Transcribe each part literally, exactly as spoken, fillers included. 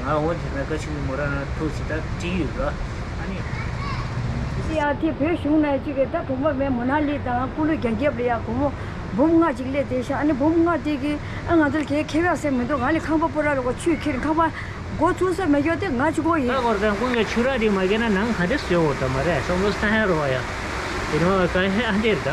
ཨ་འོ་དེ་ན་ཀ་ཆུ་གི་མོ་ར་ན་ཐུག་ཅིག་ད་བྲིས་ཡོད་ར། ཨ་ནི། ཅི་ཡང་དེ་བོད་གཞུང་ནས་ཅིག་གི་ད་གྲོང་པ་མེད་མོ་ན་ལི་དང་ཀུ་ལུ་རྒྱ་རྒྱབ་ལ་ཡ་སྒོར་མོ་འབུམ་ལྔ་ཅིག་སླེབས་བསྡད་ཤག་ཨ་ནི་འབུམ་ལྔ་དེ་གི་ཨ་ང་ཚོར་གས་ཁེ་བ་སེ་མི་འདུག་ང་ལི་ཁང་པ་པོ་ར་ལ་གོ་ཆུས་ཁྱེར་ཁང་པ་འགོ་ཚུགས་ས་མེད་ཡོད་དེ་ང་ཅིག་གོ་ཡིན། ད་གོར་ཀན་ཀུན་གྱི་ཆུ་ར་དེ་མ་གས་ན་ནང་ག་དེ་བཟོས་འོ་ད་མ་རེད་སོང་ལོ་སྟ་ཧན་རོ་བ་ཡ། དེ་ནི་མ་ག་ཧེ་ཨ་འདེར་ད།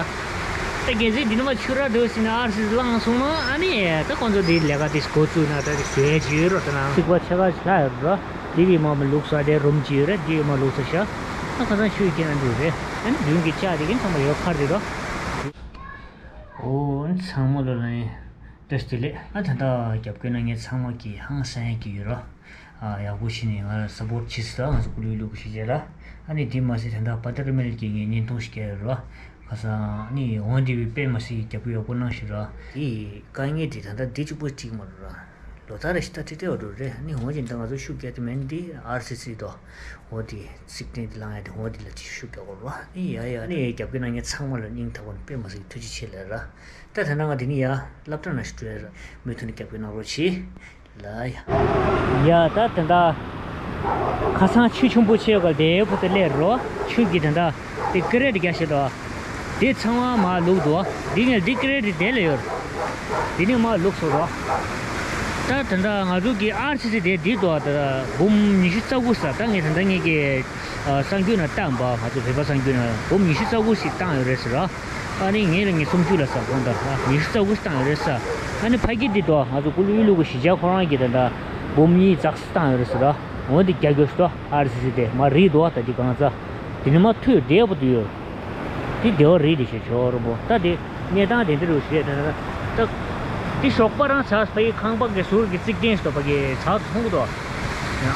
ད་གལ་སྲིད་འདི་ནི་མ་ཆུ་ར་འགྲོ་ཟིན་ན་ཨར་སིས་བླངས་སོང་ན་ཨ་ནི་ད་ཁོང་ཚོ་འདི་ལས་ཀ་དེ་འགོ་བཙུགས་ན་ད་དེ་བཟོས་ཡ་ཅིག་ཡོད་རོགས་ད་ན། ཚིག་པ་ཆ་ག་ཆ་ཡོད་རོགས། འདི་གི་མ་མ་ལུག་ས་དེ་རུམ་ཅིག་ཡོད་རེད། འདི་གི་མ་ལུག་ས་ཤ་ད་ཁ་སང་ཆུ་ཡི་ཁྱེད་ན་འདུག་རེད། ཨ་ནི་མདུན་གྱི་ལྕགས་དེ་གིན་ཚང་མ་ཡོད་ཁར་དེ་རོགས། ཨོ་ཨ་ནི་ཚང་མ་ལོ་ལ་ནི་བཀྲ་ཤིས་བདེ་ལེགས། ཨ་ད་ད་རྒྱབ་སྐྱོར་གནང་མཁན་ཚང་མ་གི་ཧང་སང་གི་ཡོད་རོགས། ཨ་ཡག་པོ་ཞིག་ནས་ང་ལ་སབ་པོར་བྱེད་སྲིད་ད་ང་ཚོ་ཀུ་ལུ་ལུ་གུ་ཞིག་བྱས་ལ། ཨ་ནི་དེ་མ་ཟད་ད་ལྟ་པ་ཏར་མེལ་གྱི་ངས་བརྙན་ཐུང་ཞིག་བསྐྱལ་ཡོད་ར། ཁ་སང་ཨ་ནི་འོང་དེ་བའི་དཔེ་མ་སྲིད་ཀྱི་རྒྱབ་སྐྱོར་ཡག་པོ་གནང་ཞིག་ར། དེ་དཀའ་ངལ་དེ་ད་ལྟ་འདི་གཅིག་པོ་གཅིག་མ་རུ་ར། ལོ་ལྟར་རེ་ཞིག་ད་ཁྲི་ཁྲི་འོ་འགྲོ་རེད། ཨ་ནི་འོང་ཅིན་ད་ང་ཚོ་ཤུགས་རྒྱག་དེ་མེད་འདི་ཨར་སི་སི་དོ། འོ་དེ་ཚིག་བརྟན་དེ་བླང་ཡ་དེ་འོ་དེ་ལ་ཅིག་ཤུགས་རྒྱག་དགོས་ར། ཨ་ནི་ཡ་ཡ་ཨ་ནི་རྒྱབ་སྐྱོར་གནང་མཁན་ཚང་མ་ལ་སྙིང་ཐག་པ་ནས་དཔེ་མ་སྲིད་ཀྱི་ཐུགས་རྗེ་ཆེ་ལབ་ར། ད་ད་ནང་ང་དེ་ནི་ཡ་སློབ་གྲྭ་ནང་ཞིག་འགྲོ་ཡ་ར། མུ་མཐུད་ནས་རྒྱབ་སྐྱོར་གནང་རོགས་གྱིས། ལ་ཡ། ཡ་ད་དེ་འདྲ། ཁ་སང་ཆུ་ཆེན་པོ་ཆེ་ག་དེ་བུ་དེ་སླེབས་རོ། ཆུ་གི་དེ་འདྲ། དེ་ཀི་རེ་ཊི་རྒྱག་ཤེས་དོ། དེ་ཚང་མ་མ་ལུག་དོ། འདི་ངས་འདི་ཀི་རེ་ཊི་དེ་ལ་ཡོད། དེ་ནི་མ་ལུག་སོ་རོ། ད་དེ་འདྲ་ང་ཚོ་གི་ཨར་སི་སི་དེ་འདི་དོ་ད་འབུམ་ཉི་ཤུ་རྩ་དགུ་ས་ད་ངས་དེ་འདྲ་ངས་ཀྱི་གསར་འགྱུར་ན་བཏང་པ་ང་ཚོ་བོད་པ་གསར་འགྱུར་ན་འབུམ་ཉི་ཤུ་རྩ་དགུ་ཞིག་བཏང་ཡོད་རེད་ཟེར་རོ། ཨ་ནི་ངེད་ལ་ངེད་སུམ་ཅུ་ལ་ཟ་དགོངས་དག་ཨ་ཉི་ཤུ་རྩ་དགུ་ཞིག་བཏང་ཡོད་རེད་ས། ཨ་ནི་ཕ་གི་འདི་དོ་ང་ཚོ་ཀུ་ལུ་ཡུལ་ལུ་གི་གཞིས་ཆགས་ཁོ་རང་གི་དེ་འདྲ་འབུམ་གཉིས་ཙག་སི་བཏང་ཡོད་རེད་ཟེར་ར། འོ་འདི་རྒྱ་གྱོ་ཞིག་དོ་ཨར་སི་སི་དེ་མ་རིག་དོ་ད་འདི་གང་ཚ། དེ་ནི་མ་ཐུད་བདེ་བོ་དུ་ཡོད། དེ་བདེ་བ་རིག་དེ་ཞེས་ཆོག་རོ་པོ་ད་དེ་གནས་སྟངས་དེ་འདི་རུ་ཞེས་དེ་འདྲ་ད། དེ་ཞོགས་པ་རང་ཚ་ཕ་གི་ཁང་པ་གི་ཟུར་གི་རྩིག་སྟེང་ཞིག་དོ་ཕ་གི་ཚ་ཐུང་གི་དོ།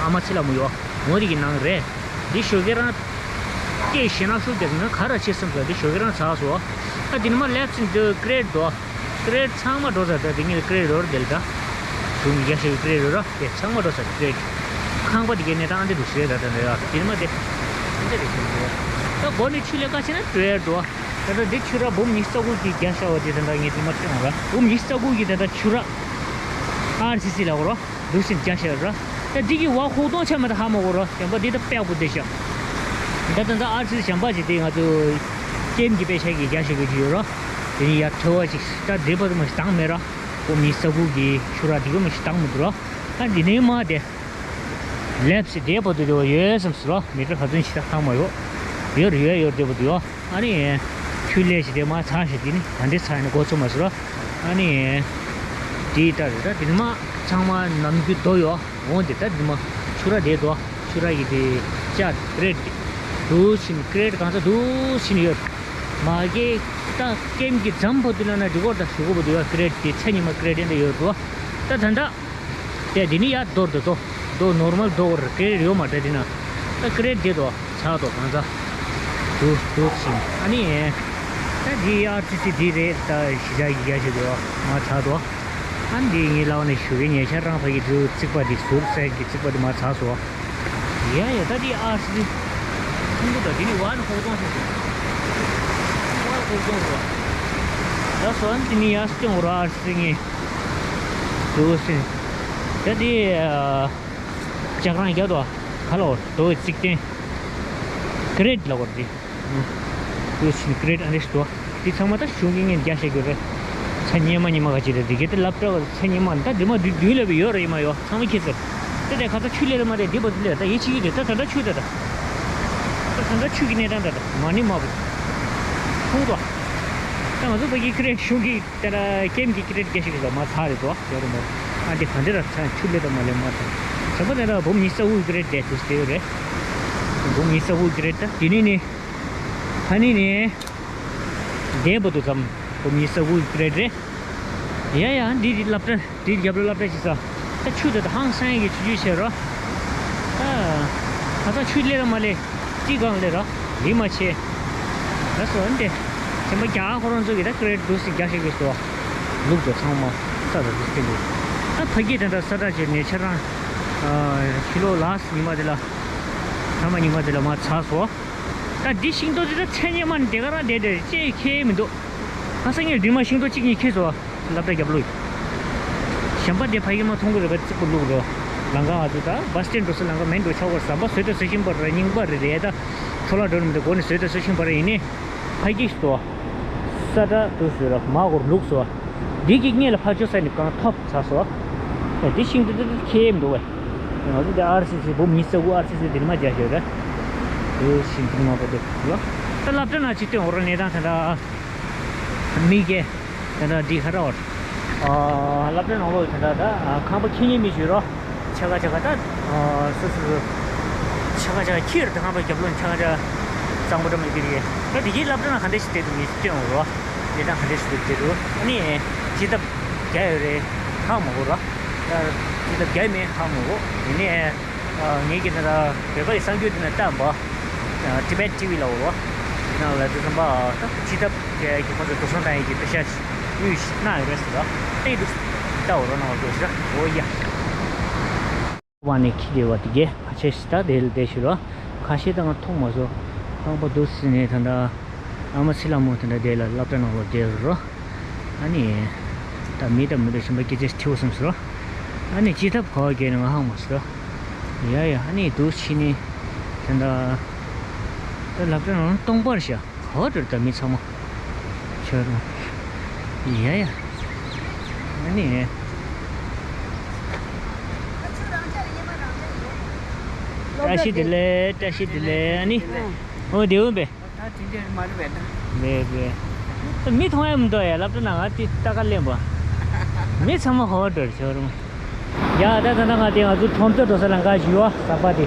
ཨ་མ་ཚེ་ལ་མོ་ཡོ། འོ་འདི་གི་ནང་རེད། འདི་ཞོགས་ཀས་རང་། སྐད་ཞེ་ན་ཤུགས་རྒྱག་ན་ག་ར་ཆེ་སེམས་སོ་འདི་ཞོགས་ཀས་རང་ཚ་སོ། ཨ་འདི་ནི་མ་ལེབ་སིན་འདི་ཀི་རེ་ཊི་དོ། ཀི་རེ་ཊི་ཚང་མ་འགྲོ་ཚར་ད་འདི་ངས་ཀི་རེ་ཊི་རོར་འདེལ་ད། དུང་རྒྱ་ཤེས་ཀི་རེ་ཊི་རོ་ར་དེ་ཚང་མ་འགྲོ་ཚར་ཀི་རེ་ཊི། ཁང་པ་འདི་གའི་གནས་སྟངས་འདི་འདུག་ཞེས་ད་ད་འདི་ར་འདི་ནི་མ་དེ། འདི་རེད་ཞེས་རེད། ད་སྒོ་ནས་ཆུ་ལས་ཀ་བྱས་ན་ཀི་རེ་ཊི་དོ། ད་ད་འདི་ཆུ་ར་འབུམ་ཉི་ཤུ་རྩ་དགུ་གི་རྒྱ་ཤ་བ་འདི་ད་ད་ངས་འདི་མ་སྟོན་ར་འབུམ་ཉི་ཤུ་རྩ་དགུ་གི་ད་ད་ཆུ་ར། ཨར་སི་སི་ལ་འོ་རོ། འདུག་སེ་རྒྱ་ཤ་ར། ད་འདི་གི་བ་ཁོག་སྟོང་ཆ་མ་ད་ཧ་མ་གོ་རོ། གཞན་པ་འདི་ད་དཔེ་ཡག་པོ་བསྡད་ཤག་ད་ད་ད་ཨར་སི་གཞན་པ་ཅིག་དེ་ང་ཚོ་ཀེམ་གྱི་དཔེ་ཆ་གི་རྒྱ་ཤ་གི་ཅིག་ཡོད་རོ། དེ་ནི་ཡ་ཐོ་བ་ཅིག་ད་འདི་བར་དུ་མ་ཞིག་དྭངས་མེད་ར། ཁོ་མི་ས་ཁུག་གི་ཆུ་ར་འདི་ག་མ་ཞིག་དྭངས་མི་འདུག་ར། ད་འདི་ནས་མ་དེ་ལེབ་སི་དེ་བར་དུ་དེ་བ་ཡོད་བསམ་སི་ར་མི་ཏྲ་ག་ཚོད་ཞིག་ད་ཧ་མ་གོ། ཡོད་རེད་ཡོད་ཡོད་དེ་བར་དུ་ཡོད། ཨ་ནི། ཆུ་ལས་ཞིག་དེ་མ་ཚ་ཞིག་དེ་ནི་ད་འདི་ཚ་ཡིན་ན་འགོ་ཚུགས་མ་སི་ར། ཨ་ནི། དེའི་ལྟར་རེད་ད་དེ་ནི་མ་ཚང་མ་ནམ་རྒྱུན་རྡོ་ཡོད། འོང་དེ་ད་དེ་མ་ཆུ་ར་དེ་དོ་ཆུ་ར་ཡི་དེ་ལྕགས་ཀི་རེ་ཊི་དེ་དུ་ཕྱིན་ཀི་རེ་ཊི་གང་ས་དུ་ཕྱིན་ཡོད། མ་གེ་ད་ཀེམ་གྱི་འགྲམ་བར་དུ་ལ་ན་འགྲིག་གོ་ད་ཞུ་གོ་བ་དུ་ཡོད་ཀི་རེ་ཊི་དེ་ཚ་ཉི་མ་ཀི་རེ་ཊི་དེ་འདྲ་ཡོད་དོ། ད་ད་ད་དེ་དེ་ནི་ཡ་རྡོ་རྡོ་དོ་རྡོ་ནོར་མལ་རྡོ་གོ་ར་ཀི་རེ་ཊི་ཡོད་མ་ད་དེ་ན་ད་ཀི་རེ་ཊི་དེ་དོ། ཚ་དོ་གང་ཚ། དུ་དུ་ཕྱིན་ཨ་ནི། ད་འདི་ཨར་སི་སི་འདི་རེད་ད་གཞིས་ཆགས་ཀྱི་རྒྱ་ཤ་དེ་བ་མ་ཚ་དོ། ཨ་འདི་ངའི་ལག་ནས་ཞུ་གི་ཉེ་ཆར་རང་ཕ་གི་དུ་རྩིག་པ་འདི་ཟུར་སའི་གི་རྩིག་པ་འདི་མ་ཚ་སོ། ཡ་ཡ་ད་འདི་ཨར་སི་སི། ཁུང་ཁུ་ད་འདི་ནི་ཝན་ཧོ་ཏོང་སོ། ཝན་ཧོ་ཏོང་སོ། ད་སོ་ཨ་འདི་ནི་ཡ་སི་ཏེང་ར་ཨར་སི་སི་ངའི་དུ་སིན། ད་འདི་ལྕགས་རང་རྒྱ་དོ་ག་ལ་འོ་དོ་རྩིག་སྟེང་། ཀི་རེ་ཊི་ལ་འོ་འདི། ཨུ་ཤིན་ཀི་རེ་ཊི་ཨ་ནེ་ཤི་དོ། འདི་ཚང་མ་ད་གཞུང་གི་ངན་རྒྱ་བཤད་རྒྱུ་རེད། ཚ་ཉེ་མ་ཉེ་མ་ག་ཅི་རེད་འདི་གེ་ད་སློབ་གྲྭ་བ་ཚ་ཉེ་མ་ད་འདི་མ་འདི་མདུན་ལ་བི་ཡོད་རེད་ཡིན་མ་ཡོད་ཚང་མ་ཁྱེད་ཚོ། ད་དེ་ཁ་ཚ་ཆུ་ལེ་རེད་མ་རེད་འདི་བ་འདི་ལེ་ད་ཡེ་ཆི་གི་རེད་ད་ད་ད་ཆུ་ད་ད། ད་ད་ད་ཆུ་གི་གནས་སྟངས་ད་ད་མ་ནི་མ་བུ། ཁུང་དོ། ད་ང་ཚོ་བ་གི་ཀི་རེ་ཊི་གཞུང་གི་ད་ད་ཀེམ་གི་ཀི་རེ་ཊི་རྒྱ་བཤད་རྒྱུ་ད་མ་ཚ་རེད་དོ་ཡོད་རེད་མ། ཨ་འདི་ག་འདི་ར་ཚ་ཆུ་ལེ་ད་མ་ལེ་མ་ཚ། ཞེན་པ་ད་ད་བུམ་ཉི་ཤུ་རྩ་དགུ་ཀི་རེ་ཊི་དེ་དུས་དེ་ཡོད་རེད། བུམ་ཉི་ཤུ་རྩ་དགུ་ཀི་རེ་ཊི་ད་དེ་ནི་ནི། ཧ་ནི་ནི། བདེན་པོ་འདུག་ཙམ། ཁོ་མི་ས་བུ་རེད་རེད། ཡ་ཡ་འདི་རི་སློབ་གྲྭ་འདི་རྒྱབ་ལ་སློབ་གྲྭ་ཞིག་ས། ད་ཆུ་དེ་ད་ཧང་སང་གི་ཆུ་ཆུ་བྱེད་རོ། ད་ད་ཆུ་ལེ་ར་མ་ལེ། ཅི་གང་ལེ་ར། ལི་མ་ཆེ། ད་སོ་འདི། སེམས་པ་རྒྱ་ཁོ་རང་ཚོ་གི་ད་ཀི་རེ་ཊི་འདུག་སི་རྒྱ་ཞིག་གི་སོ། ལུག་དོ་ཚང་མ། ས་ད་འདུག་སྟེ་འདུག་ད་ཕ་གི་དེ་འདྲ་ས་ད་ཆེ་ནས་ཆ་རང་། ཕྱི་ལོ་ལ་ཉི་མ་དེ་ལ། ཐ་མ་ཉི་མ་དེ་ལ་མ་ཚ་སོ། ད་འདི་ཤིང་ཏོག་ཅིག་ད་མཚན་ཉིན་མ་འདི་ག་རང་བསྡད་དེ་ཅེས་ཁེལ་མི་འདུག་ཁ་སང་ངས་འདི་མ་ཤིང་ཏོག་གཅིག་གཉིས་ཁེལ་སོང་བ། སློབ་གྲྭ་རྒྱབ་ལོགས་ཡིན། གཞན་པ་དེ་ཕ་གི་མ་མཐོང་གི་རེད་པ་རྩིག་པ་བླུགས་རོ། ལམ་ཁ་ང་ཚོ་ད་བཱས་སི་ཊེན་འགྲོ་ས་ལམ་ཁ་མེན་རོཌ་ཆགས་པར་ཟམ་པ་བཟོས་ད་བཟོས་ཤིང་པར་ར་རྙིང་པ་རེད་རེད། ད་འཕྲོ་བརླག་འགྲོ་ནི་མི་འདུག་སྒོ་ནས་བཟོས་ད་བཟོས་ཤིང་པར་ཡིན་ནི་ཕ་གི་ཞིག་ཏོ། ས་ད་དུ་བཟོས་ར་མ་གོར་ལུག་སོ། འདི་གི་སྔས་ལ་ཕ་ཆོས་ས་ནི་གང་ཐོབ་ཚ་སོ། ད་འདི་ཤིང་ཏུ་ཏུ་ཏུ་ཁེ་མི་འདུག་བས། ང་ཚོ་འདི་ཨར་སི་སི་བུ་མི་ས་གུ་ཨར་སི་སི་འདི་མ་རྒྱ་ཤོད་ར། དུ་ཤིང་ཏུ་མ་པ་འདུག་ལ། ད་སློབ་གྲྭ་ནང་ཅི་སྟོན་འོ་ར་གནས་སྟངས་ད་ད། མི་གེ། དེ་འདྲ་འདི་ཁ་ར་བར། ཨ་སློབ་གྲྭའི་ནང་ལོགས་དེ་འདྲ་ད་ཨ་ཁང་པ་ཁྱེད་གཉིས་མི་བཞུགས་རོགས། ཆ་ག་ཆ་ག་ད་ཨ་སོ་སོ་སོ། ཆ་ག་ཆ་ག་ཁྱེར་ད་ཁང་པའི་རྒྱབ་ལོགས་ཆ་ག་ཆ་གཙང་པོ་འདྲ་མི་འདི་རེད། ད་འདི་གའི་སློབ་གྲྭ་ནང་ག་འདྲ་ཞིག་བསྡད་འདུག་མི་སྟོན་འོ་རོགས། ལས་སྟངས་ག་འདྲ་ཞིག་འདུག་བསྡད་འདུག་ཨ་ནི་སྤྱི་ཐབ་རྒྱ་ཡོད་རེད་ཧ་མ་གོ་རོགས། ད་སྤྱི་ཐབ་རྒྱ་ཡོད་མེད་ཧ་མ་གོ་ཡིན་ནའི། ངེད་ཀྱི་ད་ལྟ་བོད་པ་ཡི་གསར་འགྱུར་དེ་ནས་བལྟམས་པ། ཊི་བེཊ་ཊི་བི་ལ་འོ་རོ། དེ་ནང་ལ་དུས་ཙམ་པ་ད་ཅི་ཐབ་ཀྱི་ཁོང་ཚོ་འགྲོ་སོང་བཏང་ཡས་ཀྱི་པེ་ཤ་དབུས་ཤིག་གནང་ཡོད་རེད་ཟེར་ལ། ཨེ་འདུག་ད་འོ་རོ་གནང་བ་འགྲོ་ཤི་ར་འོ་ཡ། བ་ནས་ཁྱི་དེ་བ་དེ་གས་ཕ་ཆེ་ཤི་ད་དེ་ལ་བསྡད་ཤི་རོ། ཁ་ཤས་ད་ང་མཐོང་མ་སོང་། རྐང་པ་འདུག་སེ་ནས་ད་ད། ཨ་མ་ཚེ་ལྷ་མོ་དེ་འདྲ་དེ་ལ་སློབ་གྲྭ་ནང་ལོགས་བསྡད་རོ། ཨ་ནི། ད་མི་དང་མི་དང་གཞན་པ་སྐད་ཆ་ཐེའུ་སོང་ཟེར་རོ། ཨ་ནི་ཅི་ཐབ་གོ་བ་རྒྱལ་ནས་ང་ཧང་མ་ཟེར་རོ། ཡ་ཡ་ཨ་ནི་འདུག་ཕྱི་ནི། དེ་འདྲ། ད་སློབ་གྲྭ་ནང་སྟོང་པར་བཞག་གོ་བ་འགྲོ་ད་མི་ཚང་མ། ཆོས་རོ། ཡ་ཡ། ཨ་ནི། བཀྲ་ཤིས་བདེ་ལེགས་བཀྲ་ཤིས་བདེ་ལེགས་ཨ་ནི། ཨོ་བདེ་འོན་པས། ད་དེ་འདྲ་མ་རེད་པས་ད། རེད་རེད། མི་མཐོང་ཡ་མི་འདུག་ཡ་སློབ་གྲྭ་ནང་ང་དེ་ལྟ་ག་ལེན་པ། མི་ཚང་མ་ཧོ་འདྲ་ཆོ་རུང་། ཡ་ད་ད་ད་ང་དེ་ང་ཚོ་ཁྲོམ་ཚོ་འགྲོ་ས་ལམ་ཁ་ཞིག་ཡོད་ཟ་པ་དེ།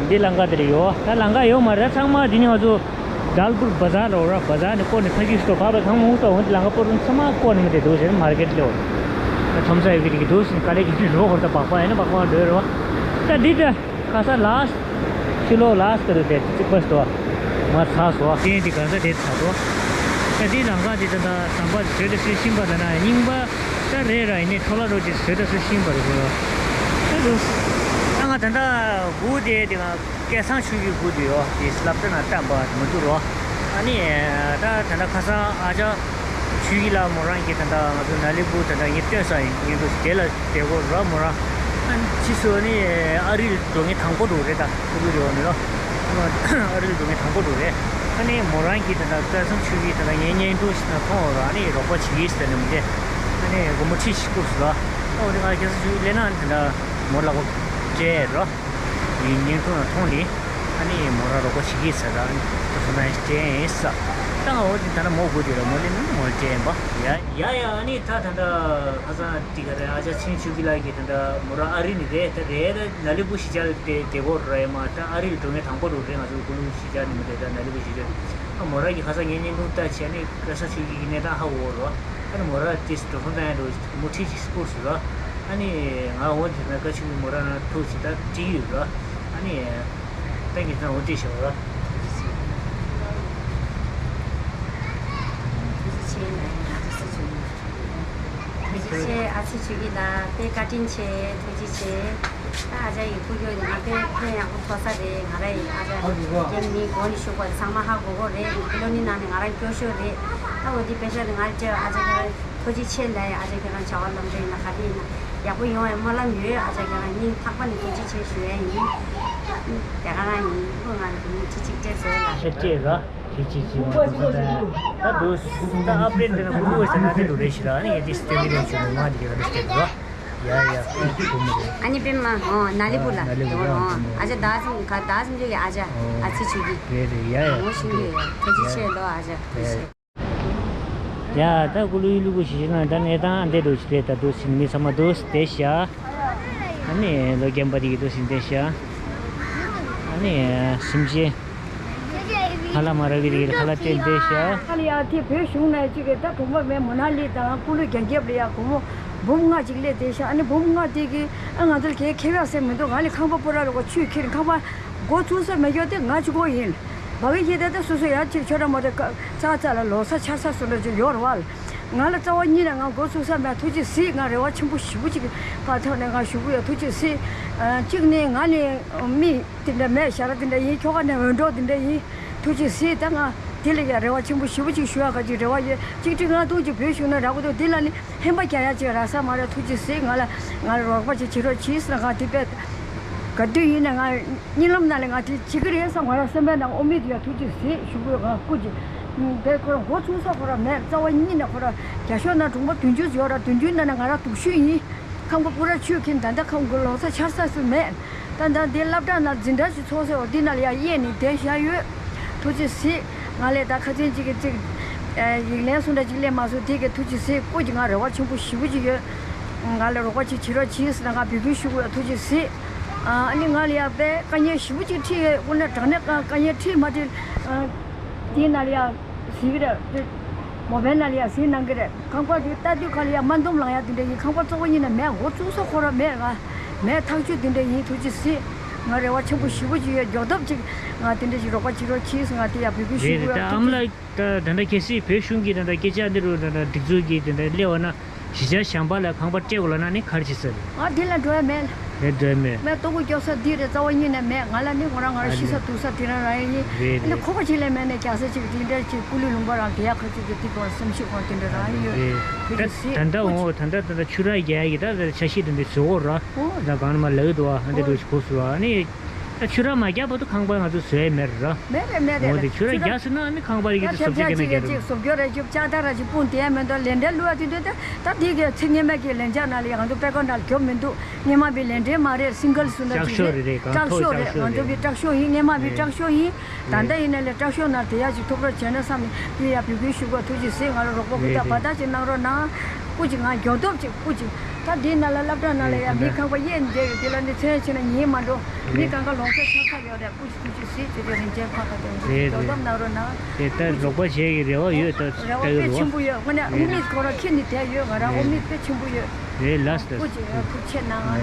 འདི་ལམ་ཁ་དེ་རེད་ཡོད་ད་ལམ་ཁ་ཡོད་མ་རེད་ད་ཚང་མ་དེ་ནི་ང་ཚོ། དཱལ་པུར་བ་ཛར་རོ་ར་བ་ཛར་ནས་བསྐོར་ནས་ཕ་གི་སྟོད་ཕ་བ་ཚང་མ་འུ་ཏོ་འོན་ཏེ་ལམ་ཁ་སྤོ་རུང་ཚང་མ་བསྐོར་ནས་མི་དེ་འདུག་ཟེར་མར་ཀེཊ་ལེ་འོ། ད་ཁྲོམ་ས་ཡོད་གི་རིགས་ཀྱི་འདུག་ཟེར་ཀ་ལེ་གི་ལོ་ཧོར་ད་སྦག་སྦག་ཡིན་ན་སྦག་སྦག་འགྲོ་རོ། ད་འདི་ད། ཁ་ས་ལཱས། ཕྱི་ལོགས་ལཱས་ཀ་རུ་དེ་ཅིག་པ་སྟོ། མ་ཚ་སོ། དེ་འདི་ག་ས་དེ་ཚ་སོ། ད་འདི་ལམ་ཁ་དེ་ད་ད་ཟམ་པ་བཟོས་ཏེ་སུ་ཤིང་པ་ད་ན་རྙིང་པ་ད་རེད་ར་ཡིན་ནའི་འཕྲོ་བརླག་རོ་ཅིག་བཟོས་ཏེ་སུ་ཤིང་པ་རེད་ཟེར་བ། ད་དུ། ད་ང་ད་ད་སྒུག་དེ་དེ་ང་སྐལ་བཟང་ཆོས་ཀྱི་སྒུག་དེ་ཡོད་དེ་སླབ་ད་ན་བལྟམས་པ་མ་འདུག་རོ། ཨ་ནི། ད་ད་ད་ཁ་སང་ཨ་ཅག་ཆོས་ཀྱི་ལ་མོ་རང་གི་ད་ད་ང་ཚོ་ན་ལི་བུ་ད་ད་ངས་སྟོན་ས་ཡིན་ངས་འདུག་དེ་ལ། དེ་གོ་ར་མོ་ར། ཨ་ནི་ཕྱི་སོ་ནི་ཨ་རིར་འགྲོ་མཁན་དང་པོ་འགྲོ་རེད་ད་ཐུག་གི་རེད་བ་མི་ལོ། ཨ་རིར་འགྲོ་མཁན་དང་པོ་འགྲོ་རེད། ཨ་ནི་མོ་རང་གིས་ད་ད་སྐལ་བཟང་ཆོས་ཀྱི་ད་ད་ངའི་བརྙན་ཐུང་ཞིག་ན་མཐོང་བ་ར་ཨ་ནི་རོགས་པ་བྱེད་ཀྱི་ཟེར་ནས་མི་འདྲ། ཨ་ནི་སྒོར་མོ་ཁྲི་ཞིག་བསྐུར་སོང་ལ། ཨ་འོ་དེ་ང་སྐལ་བཟང་ཆོས་ཀྱི་སླེབས་ན་ད་ད་མོ་ལ་གོ་སྤྲད་རོ། ཡིན་བརྙན་ཐུང་ན་མཐོང་ནི། ཨ་ནི་མོ་རང་རོགས་པ་བྱེད་ཀྱི་ཟེར་ར་ཨ་ནི་ད་ད་ན་སྤྲད་ཡིན་ས། ད་ང་འོ་དེ་ད་ད་མོ་དགོས་དུས་ར་མོ་སླེབས་ན་མོ་སྤྲད་ཡིན་པ་ཡ། ཡ་ཡ་ཨ་ནི་ད་ད་ད་ཁ་སང་། དེ་ག་རེ་ཨ་ཅག་ཆིང་ཆུ་གི་ལ་གི་ད་ལྟ་མོ་ར་ཨ་རི་ནི་རེད་ད་རེད་ད་ན་ལི་བུ་ཞི་ཅར་དེ་དེ་གོ་ར་ཡ་མ་ད་ཨ་རི་ལ་འགྲོ་ངེས་དང་པོ་རུ་རེད་ང་ཚོ་ཀུ་ལུ་ཞི་ཅར་ནི་མི་རེད་ད་ན་ལི་བུ་ཞི་ཅར་ཨ་མོ་ར་གི་ཁ་སང་ངའི་བརྙན་ཐུང་ལྟ་བྱས་ནི་སྐལ་བཟང་ཆུ་གི་གི་གནས་སྟངས་ཧ་གོ་རོ། ཨ་ནི་མོ་ར་དེ་འགྲོ་སོང་བཏང་ཡ་འགྲོ་མོ་ཁྲིད་ཅིག་སྤོར་སུ་ར། ཨ་ནི་ང་འོ་དེ་ན་ཀ་ཆུ་གི་མོ་ར་ན་ཐུག་ཅིག་ད་ཁྲིད་ཡོད་ར། ཨ་ནི་ད་ངེད་ཚང་འོ་དེ་ཞོག་ར། ཐུགས་རྗེ་ཆེ་ལ་ཡིན་ང་ཚོ་སི་ཆུ་ཡིན། ཐུགས་རྗེ་ཆེ་ཨ་ཚེ་ཆོས་སྐྱིད་ལགས་དཔེ་བཀའ་དྲིན་ཆེ་ཐུགས་རྗེ་ཆེ། ད་ཨ་ཅག་ཡི་སྐུ་སྐྱོ་ནི་ང་དཔེ་ཕན་ཡག་པོ་ཐོགས་ས་རེད་ང་ར་ཡི་ཨ་ཅག་རྒན་མི་མགོ་ནས་ཤུགས་པ་ཚང་མ་ཧ་གོ་གོ་རེད་ཁི་ལོ་ནི་ནང་ནས་ང་རང་སྐྱོ་ཤོས་རེད། ད་འོ་དེ་དཔེ་ཤ་ནི་ང་ར་ཅག་ཨ་ཅག་ཁྱེད་རང་ཐུགས་རྗེ་ཆེ་ལ་ཡི་ཨ་ཅག་ཁྱེད་རང་བྱ་བ་ལམ་འགྲོ་ཡིན་ན་ག་དེ་ཡིན་ན་ཡག་པོ་ཡོང་བའི་སྨོན་ལམ་ཡོད་ཨ་ཅག་ཁྱེད་རང་སྙིང་ཐག་པ་ནས་ཐུགས་རྗེ་ཆེ་ཞུ་ཡ་ཡིན། དེ་ག་རང་ཡིན་ཁོ་ང་ར་གི་མི་ཁྲི་གཅིག་སྤྲད་ཟེར་ལ། ཁྱེད་ཅེས་ཅེས་ཅེས་མ་འདུག་ས་ད་ད་འདུག་ད་ཨ་པྲེན་དེ་ན་ཀུ་ལུ་ཟེར་ན་དེ་འདུག་རེད་ཤི་ར་ཨ་ནི་ཡ་དེ་སྟོན་གི་རེད་ཤི་མོ་མ་དེ་ག་རེ་སྟོན་གི་ར་ཡ་ཡ་ཀུ་མོ་རེད། ཨ་ནི་པེ་མ་ཨོ་ན་ལི་བུ་ལ་ན་ལི་བུ་ཨོ་ཨ་ཅག་ད་སིམ་ག་ད་སིམ་ཅོ་གི་ཨ་ཅག་ཨ་ཚི་ཆུ་གི་རེད་རེད་ཡ་ཡ་ངོ་ཤིང་གི་ཐུགས་རྗེ་ཆེ་ལོ་ཨ་ཅག་ཐུགས་རྗེ་ཆེ། ཡ་ད་ཀུ་ལུ་ཡུལ་ལུ་གུ་ཞིག་ན་ད་ནས་ད་འདས་འགྲོ་ཞིག་རེད་ད་འདུག་སིན་མི་ཚང་མ་འདུག་སྟེ་ཤ། ཨ་ནི་ལོ་རྒན་པ་དེ་གི་འདུག་སིན་ཏེ་ཤ། ཨ་ནི་སིམ་ཅེ། ཧ་ལ་མ་ར་གི་རི་ཧ་ལ་ཏེ་ཏེ་ཤ། ཨ་ལ་ཡ་དེ་བོད་གཞུང་ནས་ཅིག་གི་ད་གྲོང་པ་མེད་མོ་ན་ལི་དང་ཀུ་ལུ་རྒྱ་རྒྱབ་ལ་ཡ་སྒོར་མོ་འབུམ་ལྔ་ཅིག་སླེབས་ཏེ་ཤ། ཨ་ནི་འབུམ་ལྔ་དེ་གི་ཨ་ང་ཚོར་གའི་ཁེ་བ་སེ་མི་འདུག་ང་ལི་ཁང་པ་པོ་ར་ལ་གོ་ཆུས་ཁྱེར་ཁང་པ་སྒོ་ཚུགས་ས་མེད་ཀྱོ་དེ་ང་གཅིག་པོ་ཡིན། བ་གི་ཁྱེད་ད་ད་སོ་སོ་ཡ་ཅིག་ཆོ་ར་མོ་ར་ཙག་ཙག་ལ་ལོ་ས་ཆ་ས་སུ་འདྲ་ཅིག་ཡོད་ར་བ་ལ། ང་ལ་རྩ་བ་ཉིད་ནས་ང་མགོ་ཚུགས་ས་མེད། ཐུགས་རྗེ་གཟིགས། ང་རེ་བ་ཆེན་པོ་ཞེ་པོ་ཅིག་ཕར་ཐོག་ནས་ང་ཞུ་གི་ཡོད། ཐུགས་རྗེ་གཟིགས། ཨ་གཅིག་ནི་ང་ནི་མི་དེ་འདྲ་མེད། ཞྭ་ར་དེ་འདྲ་ཡིན། ཁྱོ་ག་ནི་འོན་གྲོགས་དེ་འདྲ་ཡིན། ཐུགས་རྗེ་གཟིགས། ད་ང་ དེ་ལ་ཡང་རེ་བ་ཆེན་པོ་ཞེ་པོ་ཅིག་ཞུ་ཡག་ག་ཅིག་རེ་བ་ཡོད། གཅིག་ཁྲི་ལྔ་སྟོང་ཅིག་བོད་བཞུགས་ན་རག་གི་འདུག་འདི་ལ་ནི་ཧེན་པ་རྒྱག་ཡག་ཅིག་རག་ས་མ་རེད། ཐུགས་རྗེ་གཟིགས། ང་ལ་ང་ལ་རོགས་པ་ཅིག་བྱེད་རོགས་གྱིས་ཟེར་ན་ང་དེ་དཔེ་ག་དུས་ཡིན་ན་ང་གཉིད་ལམ་ནང་ལ་ང་དེ་བྱེད་ཀྱི་རེད་བསམ། ང་རང་སེམས་པའི་ནང་ཨོ་མིད་ཡོད། ཐུགས་རྗེ་གཟིགས་ཞུ་དགོས། ང་སྐུ་མཁྱེན། དེ་ཁོ་རང་འགོ་ཚུགས་ས་ཁོ་རང་མེད། རྩ་བ་ཉིད་ནས་ཁོ་རང་རྒྱ་ཤོག་ན་གྲོང་པ་བདུན་ཅུ་ཡོད་ར། བདུན་ཅུའི་ནང་ན་ང་རང་སྡུག་ཤོས་ཡིན། ཁང་པ་སྤུ་ར་ཆུས་ཁེངས། ད་ལྟ་ཁང་པ་ལོག་ས་ཆགས་ས་སུ་མེད། ད་ལྟ་འདི་སློབ་གྲྭ་ནང་འཛིན་གྲྭ་ཞིག་ཚོགས་ཟེར་བ་འདི་ནང་ལ་ཡང་གཡས་ནས་བསྡད་བཞག་ཡོད། ཐུགས་རྗེ་གཟིགས། ང་ལས་ད་ཁ་སང་ཅིག་གི་ཅིག་ཡིག་ལན་གསུང་འདྲ་ཅིག་སླེབས་མ་སོང་། དེ་གི་ཐུགས་རྗེ་གཟིགས། སྐུ་མཁྱེན། ང་རེ་བ་ཆེན་པོ་ཞེ་པོ་ཅིག་ཡོད། ང་ལ་རོགས་པ་ཅིག་བྱེད་རོགས་གྱིས་ཟེར་ན་ང་འབོད་སྐུལ་ཞུ་དགོས། ཐུགས་རྗེ་གཟིགས། ཨ་ནི་ང་ལ་ཡང་དཔེ་དཀའ་ངལ་ཞེ་པོ་ཅིག་འཕྲད་ཡོད། དངོས་གནས་དྲང་གནས་དཀའ་དཀའ་ངལ་འཕྲད་མ་འཕྲད་དེའི་ནང་ལ་ཡང་གཟིགས་ཀྱི་རེད། མོ་བན་ནང་ལ་ཡང་གཟིགས་གནང་གི་རེད། ཁང་པ་དེ་ལྟ་དུས་ག་ལ་ཡང་མ་འདུམ་ལངས་ཡག་དེ་འདྲ་ཡིན། ཁང་པ་གཙོ་བོ་ཡིན་ན་མེད། འགོ་བཙུགས་ས་ཁོ་རང་མེད། ང་མེད་ཐག་ཆོད་དེ་འདྲ་ཡིན། ཐུགས་རྗེ་གཟིགས། ང་རེ་བ་ཆེན་པོ་ཞེ་པོ་ཅིག་ཡོད། མགྱོགས་ཐོབ་ཅིག་ང་དེ་འདྲ་ཞིག་རོགས་པ་བྱེད་རོགས་གྱིས། ང་དེ་ཡང་འབོད་སྐུལ་ཞུ་རེད། དགོས། ད་ཨ་མ་ལགས་ད་ད་ལྟ་གལ་སྲིད་བོད་གཞུང་གི་ད་ལྟ་སྐད་ཆ་འདི་རུ་ད་ལྟ་སྒྲིག་འཛུགས་ཀྱི་དེ་འདྲ་སླེབས་པ་ན་གཞིས་ཆགས་གཞན་པ་ལ་ཁང་པ་སྤྲད་དགོས་ལབ་ན་ནི་ག་རེ་བྱེད་ས་རེད། ང་དེ་ལ་འགྲོ་ཡ་མེད། ངས་འགྲོ་ཡ་མེད། ངས་ལྟོ་གོས་སྐྱོག་ས་འདི་རེད། རྩ་བ་ཉིད་ནས་མེད། ང་ལ་ནི་ཁོ་རང་ང་རང་ཨ་ཤི་ནི་ས་འདུག་ས་དེ་རང་རང་ཡིན། རེད། ཨ་ནི་རེད། ཁོ་པ་ཅིག་ལས་མེད་ནས་རྒྱག་ས་ཅིག་དེ་འདྲ་ཅིག་སྐུ་ལུས་ལུང་པ་རང་དེ་ཡག་ཁ་ཅིག་གི་དེ་གོ་སེམས་ཤུགས་གོང་དེ་འདྲ་རང་ཡོད། རེད། ཁོ་ད་ཅིག་སྲིད། ད་ལྟ་འོ་ད་ལྟ་ད་ལྟ་ཆུ་རགས་རྒྱག་ཡ་གི་ད་ད་འཆར་གཞི་དེ་འདྲ་བཟོ་དགོས་ར། ཨོ། ད་གང་ན་མ་ལག་འདུག་ཨ་འདི་འགྲོ་ཞིག་གོ་སུ་ར་ཨ་ནི། ད་ཆུ་རགས་མ་རྒྱག་བར་དུ་ཁང་པ་ང་ཚོ་བཟོ་ཡ་མེད་ར། མེད་རེད་མེད་རེད། འོ་དེ་ཆུ་རགས་རྒྱག་ཟིན་ན་ཨ་ནི་ཁང་པ་རིགས་དེ་བཟོ་རྒྱག་གི་ན་རྒྱག་རོགས། བཟོ་རྒྱག་ར་ཅིག་ལྕགས་ཐག་ར་ཅིག་སྤུངས་དེ་ཡ་མེད་དོ། ལེན་འདྲ་བླུགས་ཡ་དེ་འདྲ་ད་ད་དེ་གི་ཚེ་སྔོན་མ་གི་ལན་ཆགས་ན་ལ་ཡང་ང་ཚོ་པད་ཀོ་འདྲ་རྒྱོབ་མི་འདུག་སྔོན་མ་བི་ལེན་འདྲེ་མ་རེད། སིང་གལ་སུ་འདྲ་ཅིག་རེད། ཀྲག་ཤོག་རེད། ཀྲག་ཤོག་རེད། ང་ཚོ་བི་ཀྲག་ཤོག་ཡིན། སྔོན་མ་བི་ཀྲག་ཤོག་ཡིན། ད་ལྟ་ཡིན་ན་ལས་ཀྲག་ཤོག་ནང་དེ་ཡ་ཅིག་ཐོབ་རོགས་བྱས་ན་བསམ་ནས་དེ་ཡ་འབོད་སྐུལ་ཞུ་དགོས། ཐུགས་རྗེ་གཟིགས། ང་ལ་རོགས་པ་ཧུར་ཐག་འབད་ཐག་ཅིག་གནང་རོགས་གནང་། སྐུ་མཁྱེན། ང་མགྱོགས་ཐོབ་ཅིག་སྐུ་མཁྱེན། ད་འདི་ནང་ལ་སློབ་གྲྭ་ནང་ལ་ཡ་མི་ཁང་པ་གཡས་འདེད་ཡོད། དེ་ལ་འདི་མཚན་ཆེ་ན་ཉན་མ་འགྲོ། མི་གང་ག་ལོང་ཚོ་ཆགས་ས་ཡོད་རེད། སྐུ་མཁྱེན། ཐུགས་རྗེ་གཟིགས། ཅེས་དེ་རིན་ཆེན་ཁ་ཁ་དེ་རེད། མགྱོགས་ཐོབ་གནང་རོགས་གནང་། དེ་ལྟར་རོགས་པ་བྱེད་ཀྱི་རེ་བ་ཡོད། ད་རེ་བ་དཔེ་ཆེན་པོ་ཡོད། དངོས་གནས་ཨོ་མིད་ཁོ་རང་ཁྱེར་ནས་བསྡད་ཡོད། ང་རང་ཨོ་མིད་དཔེ་ཆེན་པོ་ཡོད། རེད། ལགས་སོ། སྐུ་མཁྱེན། ཐུགས་ཆེ་གནང་།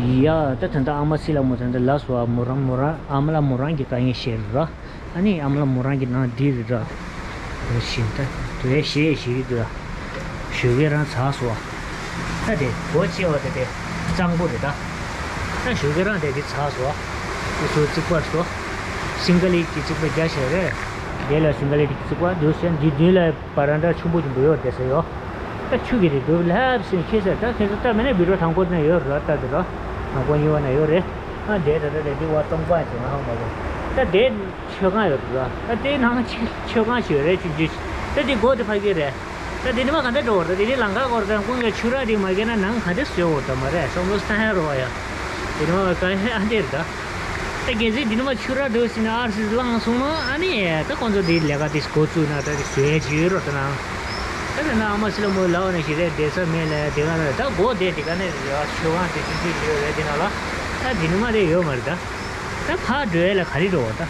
ཡ་ད་ད་ལྟ་ཨ་མ་སི་ལ་མོ་ད་ལྟ་ལགས་སོ། ཨ་མོ་རང་མོ་རང་ཨ་མ་ལ་མོ་རང་གི་དཀའ་ངལ་བཤད་ར། ཨ་ནི་ཨ་མ་ལ་མོ་རང་གི་ནང་འདི་རེད་ར། དེ་བཞིན་ད་དེ་བཞེས་ཞིག་རེད་ར། ཞོགས་ཀས་རང་ཚར་སོང་བ། ད་དེ་སྒོ་ཕྱེ་བ་དེ་དེ་གཙང་པོ་རེད་ད། ད་ཞོགས་ཀས་རང་དེ་དེ་ཚར་སོང་བ། དེ་ཚོ་རྩིག་པ་སོ། སིང་ག་ལི་གི་རྩིག་པ་རྒྱག་བྱས་རེད། དེ་ལ་སིང་ག་ལི་གི་རྩིག་པ་འདུག་སེ་འདི་མདུན་ལ་བ་རན་ཌ་ཆུང་པོ་ཆུང་པོ་ཡོད་བསྡད་ས་ཡོད། ད་ཆུ་གི་རེད་འདུག་ལྷབ་སེ་ཁྱེར་ས། ད་ཁྱེད་ཚོ་ལྟ་མེད་ན་བི་ཌིའོ་དང་པོ་ན་ཡོད་ར། ལྟ་དེ་ར་དང་པོ་གཉིས་པ་ན་ཡོད་རེད། ཨ་དེ་ད་ད་དེ་འདི་བ་སྟོང་པ་ཞིག་ང་ཧང་མ་གོ། ད་དེ་མཆོད་ཁང་ཡོད་ར། ད་དེ་ནང་ཆེ་མཆོད་ཁང་ཞིག་ཡོད་རེད། ཆུང་ཆུང་ཞིག་ད་དེ་སྒོ་དེ་ཕ་གི་རེད། ད་དེ་ནི་མ་ག་འདྲ་འགྲོ་བ་རེད། ད་དེ་ནི་ལམ་ཁ་སྐོར་དང་ཀུན་གྱི་ཆུ་རགས་དེ་མ་གས་ན་ནང་ག་འདྲ་བཟོས་འོ་ད་མ་རེད། བསམ་བློ་བཏང་ཡ་རོ་བ་ཡ། དེ་ནི་མ་ག་ཧེ་ཨ་འདྲ་རེད་ད། ད་གལ་སྲིད་འདི་ནི་མ་ཆུ་རགས་འདུག་ཟེར་ན་ཨར་སི་སི་བླངས་སོང་ན་ཨ་ནི་ད་ཁོང་ཚོ་འདི་ལས་ཀ་དེ་འགོ་བཙུགས་ན་ད་དེ་བཟོས་ཡ་ཅིག་ཡོད་རོ། ད་ནང་ད་དེ་ན་ཨ་མ་སི་ལ་མོ་ལའོ་ནས་ཞིག་རེད། བསྡད་ས་མེད་ལ་དེ་ག་ན་ད་སྒོ་དེ་དེ་ག་ནས་རེད། ཆུ་ཁང་དེ་ཆུང་ཆུང་ཡོད་རེད། དེ་ན་ལ་ད་འདི་ནི་མ་དེ་ཡོད་མ་རེད་ད། ད་ཕར་འགྲོ་ཡ་ལ་ག་རེ་འགྲོ་བ་ད།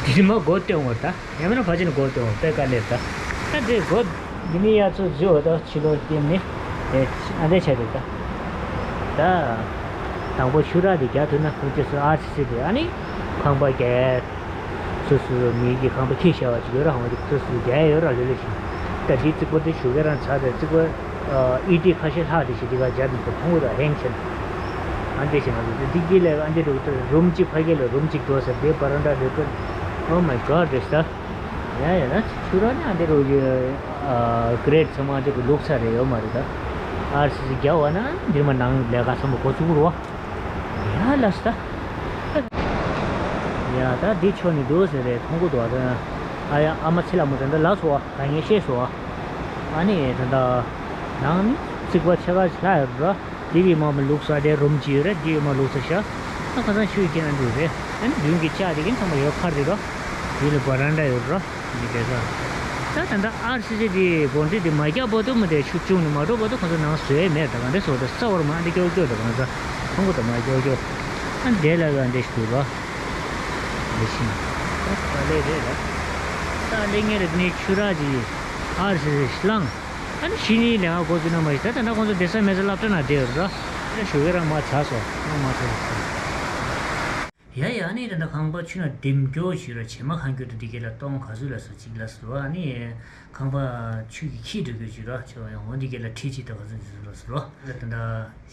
འདི་ནི་མ་སྒོ་སྟོན་བ་ད། ཡང་མིན་ན་ཕལ་ཆེར་སྒོ་དེ་འོང་དཔེ་དཀའ་ལས་ད། ད་དེ་སྒོ་འདི་ནི་ཡ་ཚོ་བཟོས་བ་ད་ཕྱི་ལོགས་བསྟན་ནི། དེ་ཨ་འདྲ་བྱས་རེད་ད། ད་དང་པོ་ཆུ་རགས་དེ་རྒྱག་ཐུབ་ན་ཁོང་ཚོས་སུ་ཨར་སི་སི་དེ་ཨ་ནི་ཁང་པ་རྒྱག་སོ་སོ་མི་གི་ཁང་པ་ཁྱེར་བཞག་པ་ཅིག་ཡོད་ར། ཧང་དེ་སོ་སོ་རྒྱག་ཡ་ཡོད་ར། ལོ་ལོ་བཞིན་ད་དེ་རྩིག་པ་དེ་ཞོགས་ཀས་རང་ཚར་དེ་རྩིག་པ་ཨི་ཏི་ཁ་ཤས་ལྷག་དེ་ཞིག་དེ་ག་རྒྱག་དུས་ད་ཕུང་བོ་དང་ཧེང་ཆེན་ཨ་འདྲ་བྱས་ང་ཚོ་དེ་འདི་གི་ལས་ཨ་འདྲ་རུ་རུམ་གཅིག་ཕ་གི་ལ་རུམ་གཅིག་འགྲོ་ཟེར་དེ་བ་རན་ཌ་རེད་ཀོ། Oh my god རེད་ད། ཡ་ཡ་ན་ཆུ་ར་ནི་ཨ་འདི་རུ་གི་ཨ་གི་རེད་ཚང་མ་འདི་རུ་ལུག་ཚ་རེད་ཡོད་མ་རེད་ད། ཨར་སི་སི་རྒྱ་བ་ན་འདིར་མ་ནང་ལས་ཀ་ཚང་མ་འགོ་ཚུགས་རོ། ཡ་ལ་ས། ཡ་ད་འདི་ཆོ་ནི་འདུག་ཟེར་རེད་མཐོང་གི་འདུག་ཨ་ད། ཨ་ཡ་ཨ་མ་ཚེ་ལ་མོ་ད་འདི་ལ་སོ་ཨ་ད་ངས་ཤེས་སོ་ཨ། ཨ་ནི་ད་ད་ནང་ནི་རྩིག་པ་ཆེ་ཁ་ལྷ་ཡོད་ར། འདི་གི་མ་མ་ལུག་ས་དེ་རུམ་གཅིག་ཡོད་རེད། འདི་གི་མ་ལུག་ས་ཤ། ཨ་ཁ་སང་ཆུ་ཡི་ཁྱེད་རང་འདུག་རེད། ཨ་ནི་མདུན་གྱི་ལྕགས་དེ་གིན་ཚང་མ་ཡོད་ཕར་དེ་རོ། འདི་ལ་བ་རན་ཌ་ཡོད་རོ། འདི་དེ་ས། ད་ད་ལྟ་ཨར་སི་སི་དེ་སྒོ་འདི་དེ་མ་རྒྱག་བར་དུ་མ་དེ་ཆུ་བྱུང་ནས་མ་འགྲོ་བར་དུ་ཁོ་ཚོ་ནང་བཟོས་མེད། ད་ག་འདྲ་བཟོ་ད་ས་བར་མ་འདི་ཀྱོག་ཀྱོག་ད་གང་ས་ཁོང་གོ་ད་མ་ཀྱོག་ཀྱོག་ཨ་འདྲེ་ལ་ག་འདྲེ་ཞུ་རོ། འདི་ཤིང་ད་ལེ་རེད་ལ། ད་ལེ་ངེ་རེད་ནི་ཆུ་ར་དེ་ཨར་སི་སི་བླངས། ཨ་ནི་ཕྱི་ཉིན་ལས་ཀ་འགོ་བཙུགས་ན་མ་གཞི་ད་ད་ལྟ་ཁོང་ཚོ་བསྡད་ས་མེད་ས་སློབ་གྲྭ་ནང་བསྡད་ཡོད་ར། ཨ་ནི་ཞོགས་ཀས་རང་མར་ཚར་སོང་། ཨ་མར་ཚར་སོང་། ཡ་ཡ། ཨ་ནི་ད་ལྟ་ཁང་པ་ཆུ་ནང་འདེམས་སྐྱོར་ཞུས་ར། བྱེ་མ་ཁང་ཁྱོད་དུ་འདི་ག་ལ་སྟོང་ག་ཚོད་ལ་སོ་གཅིག་ལ་སོ། ཨ་ནི་ཁང་པ་ཆུ་གིས་འཁྱེར་འགྲོ་རྒྱུ་ཞུས་ར། ཆོ་ཡང་འོ་འདི་ག་ལ་ཁྲི་གཅིག་དང་ག་ཚོད་ཞུས་སོ་ལ་སོ། ད་ལྟ་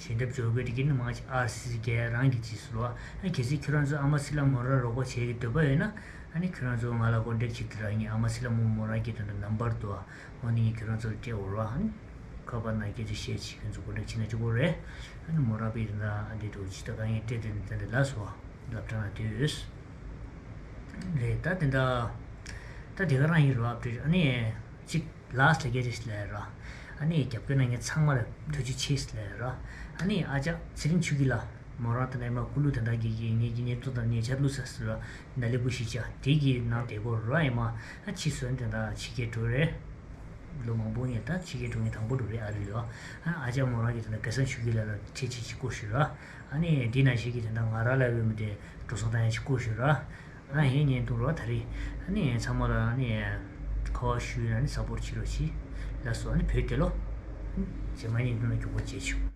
ཞལ་འདེབས་འབྱོར་དགོས་དེ་གི་ནི་མང་ཆེ་ཨར་སི་སི་ག་རང་གི་ཅིག་སོ། ཨ་གལ་སྲིད་ཁྱོད་རང་ཚོ་ཨ་མ་སི་ལ་མོ་རང་རོགས་པ་བྱེད་ཀྱི་འདོད་པ་ཡོད་ན། ཨ་ནི་ཁྱོད་རང་ཚོ་ང་ལ་ཀོན་ཊེག་བྱེད་དུ་ར། ངས་ཨ་མ་སི་ལ་མོ་མོ་རང་གི་ད་ལྟ་ནམ་བར་དུ་འོ་ནི་ངས་ཁྱོད་རང་ཚོར་སྤྲད་འོར་བ། ཨ་ནི་ཁ་པར་ནང་སྐད་ཆ་བཤད་ཅིག་ཁྱོད་ཚོ་ཀོན་ཊེག་བྱེད་ན་ཅིག་གོ་རེད། ཨ་ནི་མོ་རང་པའི་ད་ལྟ་ཨ་འདི་འགྲོ་ཅིག་ད་ག་ངས་སྤྲད་དེ་ནི་ད་འདི་ལ་སོ། སློབ་གྲྭ་ནང་དུས་རེད། ད་དེ་འདྲ་ད་དེ་ག་རང་ཡིན་རོ། ཨ་ནི་གཅིག་ལཱསི་ཊི་ལ་སྐད་ཆ་ཞིག་ལབ་ཡ་ར། ཨ་ནི་རྒྱབ་སྐྱོར་གནང་མཁན་ཚང་མ་ལ་ཐུགས་རྗེ་ཆེ་ཞིག་ལབ་ཡ་ར། ཨ་ནི་ཨ་ཅག་ཚེ་རིང་ཆོས་སྐྱིད་ལགས་མོ་རང་ད་ནས་མ་ཀུ་ལུ་ད་ད་གི་གི་ངེད་ཀྱི་ཉེ་ཚོ་དང་ཉེ་ཆར་ལུ་ས་སུ་ར་ན་ལེ་བུ་ཤི་ཅག་དེ་གི་ནང་དེ་གོ་ར་ཡིན་མ། ཨ་ཕྱི་སོན་དེ་འདྲ་ཕྱི་རྒྱལ་འགྲོ་རེད། ལོ་མང་པོ་ངས་ད་ཕྱི་རྒྱལ་འགྲོ་མཁན་དང་པོ་འགྲོ་རེད། ཨ་རི་ལ། ཨ་ཨ་ཅག་མོ་རང་གི་དེ་འདྲ་ག་ས་ཆོས་སྐྱིད་ལགས་ལ་ཁྲེ་ཆེ་ཆེ་བསྐོ་ཞུ་ར། ཨ་ནི་འདི་ན་ཞིག་གི་དེ་འདྲ་ང་ར་ལ་བས་མི་དེ་འགྲོ་སོང་ད་ཡང་ཅིག་བསྐོ་ཞུ་ར། ང་ཡང་བརྙན་ཐུང་རོགས་ད་རེས། ཨ་ནི་ཚང་མ་ལ་ཨ་ནི་ཁ་བ་ཞུས་ཨ་ནི་སཔོར་བྱེད་རོགས་གྱིས། ལགས་སོ། ཨ་ནི་བོད་དེ་ལོ། རྗེས་མ་བརྙན་ཐུང་ལ་མགྱོགས་པོ་མཇལ་ཆོག